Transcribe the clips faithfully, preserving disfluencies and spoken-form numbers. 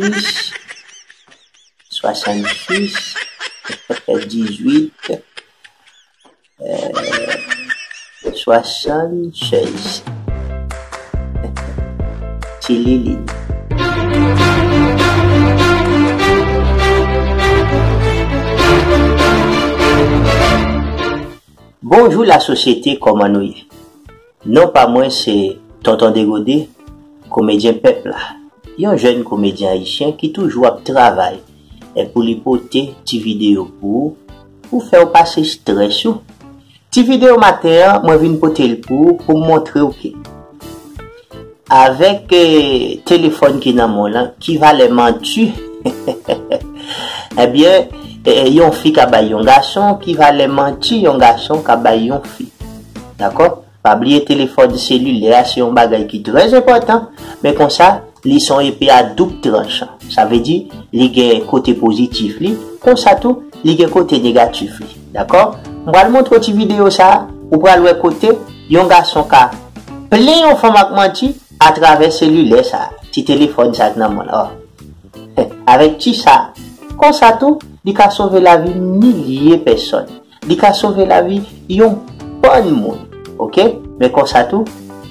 Sis, swasannsis, dizuit, swasannsis. Tililin. Bonjou lasosyete, kòman nou ye? Non pa mwen se Tonton Degode, komedyen pèp la. Yon jèn komedyen ayisyen ki toujou ap travay e pou li pote ti videyo pou ou, pou fè w pase estrès ou. Ti videyo maten an, mwen vin pote l pou ou, pou m montre w ke avèk, eh, telefòn ki nan men w lan, ki valè manti, ebyen, eh, eh, yon fi ka bay yon gason, ki valè manti yon gason ka bay yon fi. Dakò? Pa bliye telefòn selilè a se yon bagay ki trè enpòtan, men konsa, li se yon epe a doub tranchan. Sa vle di, li gen kote pozitif li, konsa tou, li gen kote negatif li. Dakò? M pral montre w ti videyo sa a, ou pral wè kote yon gason ka plen yon fanm ak manti atravè selilè sa a, ti telefòn sa a k nan men l lan. Avèk ti sa, konsa tou, li ka sove lavi milye pèsòn. Li ka sove lavi yon bann moun. Oke? Men konsa tou,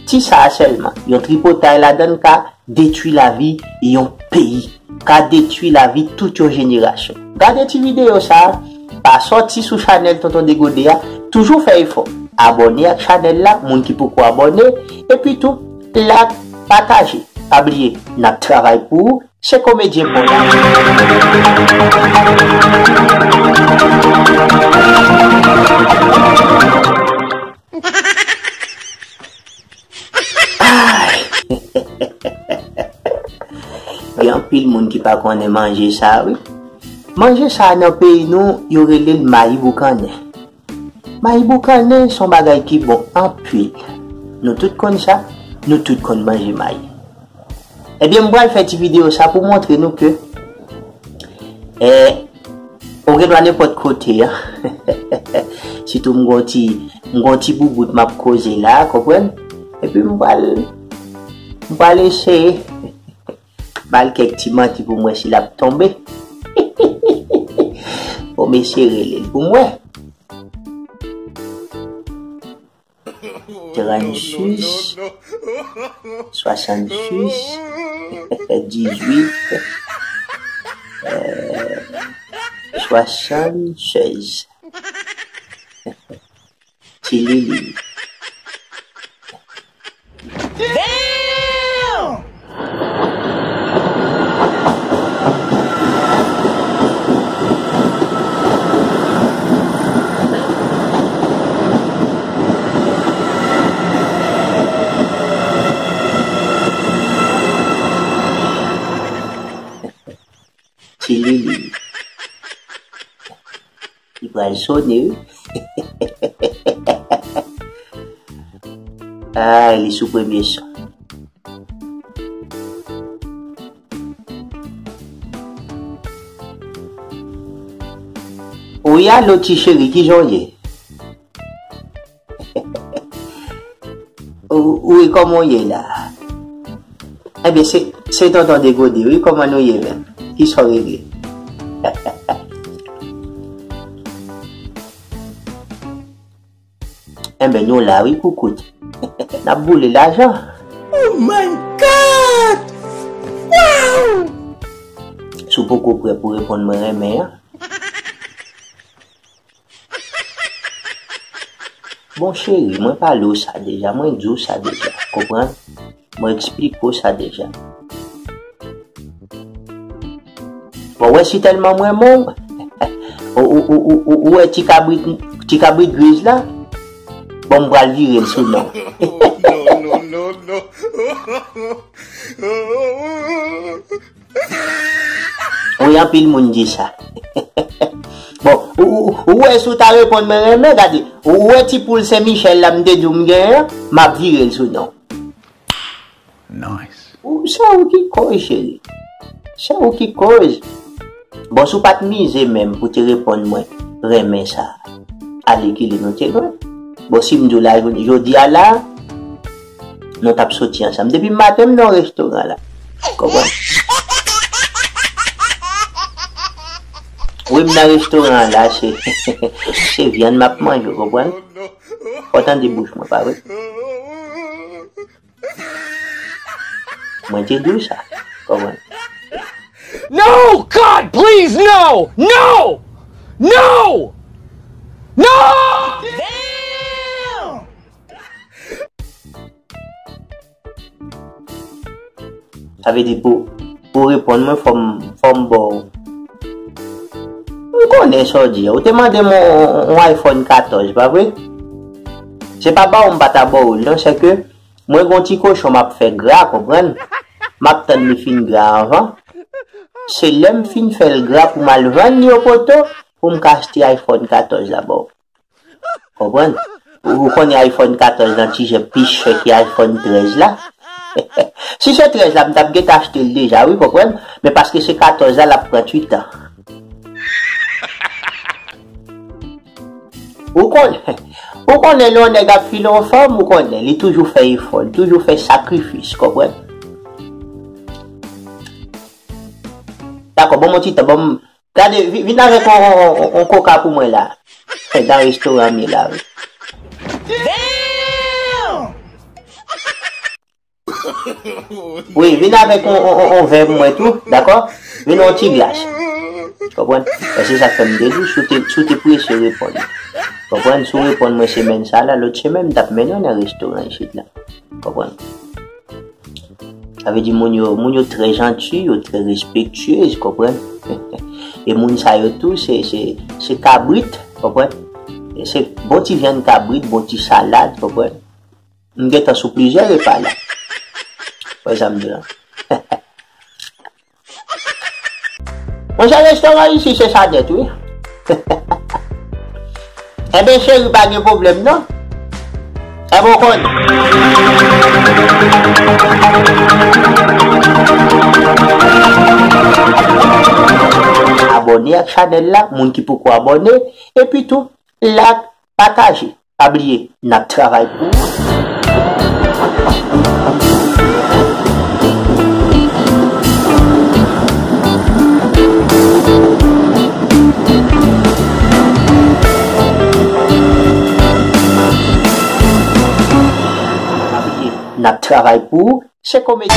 ti sa a sèlman, yon tripotay ladan l ka detwi lavi yon peyi, ka detwi lavi tout yon jenerasyon. Gade ti videyo sa a, pa sòti sou chanèl Tonton Degode a, toujou fè efò. Abòne ak chanèl la, moun ki poko abòne, epi tou, like, pataje. Pa bliye, n ap travay pou ou, se komedyen pwodakti. Ay! Gen anpil moun ki pa konnen manje sa a, wi. Manje sa a nan peyi nou, yo rele l mayi boukannen. Mayi boukannen se yon bagay ki bon anpil. Nou tout konn sa, nou tout konn manje mayi. Ebyen, m pral fè ti videyo sa pou montre nou ke, eh, ou gen dwa nenpòt kote a. Sitou m gon ti, m gon ti boubout m ap koze la, konprann? Epi m pral, m pral eseye ba l kèk ti manti pou m wè si l ap tonbe. Bon, mesye, rele l pou m wè. Trannsis, swasannsis, dizuit, euh, swasannsèz. Tilili. Damn! Tilili. Li pral sone, wi. Ay, li sou premye son. Wi, alo, ti cheri, kijan w ye? Ou, wi, kòman w ye la? Ebyen, se, se Tonton Degode, wi, kòman nou ye menm? Kisa w regle? Enben, nou la, wi, koukout. N ap boule lajan. Oh my God! Wow! Si w poko prè pou reponn mwen renmen an. Bon, cheri, mwen pale w sa deja, mwen di w sa deja, konprann? Mwen eksplike w sa deja. Bon, w wè si tèlman mwen renmen w, ou, ou, ou, ou, ou, ou wè ti kabrit, ti kabrit griz la? Bon, m pral vire l sou non. No, no, no, no. Wi, anpil moun di sa. Bon, ou, ou, ou wè si w ta reponn mwen renmen, gade, ou wè ti poul Sen Michèl la m te di w m genyen an, m ap vire l sou non. Nice. Ou, se ou ki koz, cheri. Se ou ki koz. Bon, si w pa t mize menm pou te reponn mwen renmen sa, alèkile nou te lwen. Bon, si m di w la, jodi a la, nou t ap soti ansanm. Depi maten, m nan restoran la. Konprann? Wi, m nan restoran an la, se, se vyann m ap manje, w konprann? Fò w tande bouch mwen, pa vre? Mwen te di w sa, w konprann? No! God, please, no! No! No! No! Sa vle di pou, pou w reponn mwen, fò m, fò m ba w. M konnen sa w di a. Ou te mande m yon, yon iPhone katòz, pa vre? Se pa ba w m pa ta ba w li, non, se ke mwen gon ti kochon m ap fè gra, konprann? M ap tann li fin gra anvan. Se lè m fin fè l gra pou m al vann li yo poto, pou m ka achte iPhone katòz la ba w. Konprann? Ou konnen iPhone katòz lan ti jan pi chè ke iPhone trèz la. Si se trèz la, m t ap gentan achte l deja, wi, konprann? Men paske se katòz la, l ap pran twitan. Ou konnen, ou konnen lè yon nèg ap file yon fanm, ou konnen, li toujou fè efò, li toujou fè sakrifis, konprann? Dakò, ban m yon ti tan, ban m, gade, vi-, vin avèk yon, yon, yon, yon koka pou mwen la. Nan restoran m ye la, wi. Wi, vin avèk yon, yon, yon, yon vè pou mwen tou, dakò? Vin yon ti glas. Konprann? E se sa k fè m te di w, si w te, si w te prese reponn. Konprann? Si w reponn mwen semèn sa la, lòt semèn, m t ap mennen w nan restoran isit la. Konprann? Sa vle di moun yo, moun yo trè janti, yo trè respektyez, konprann? E moun sa yo tou, se, se, se kabrit, konprann? E se bon ti vyann kabrit, bon ti salad, konprann? M gentan sou plizyè repa la. Wè sa m di la. Monchè, restoran isi se sa nèt, wi. Enben, cheri, pa gen pwoblèm, non. Enben, w konn. Abòne ak chanèl la, moun ki poko abòne, epi tou, like, pataje. Pa bliye, n ap travay pou ou. Pa bliye, n ap travay pou ou. Se komedi.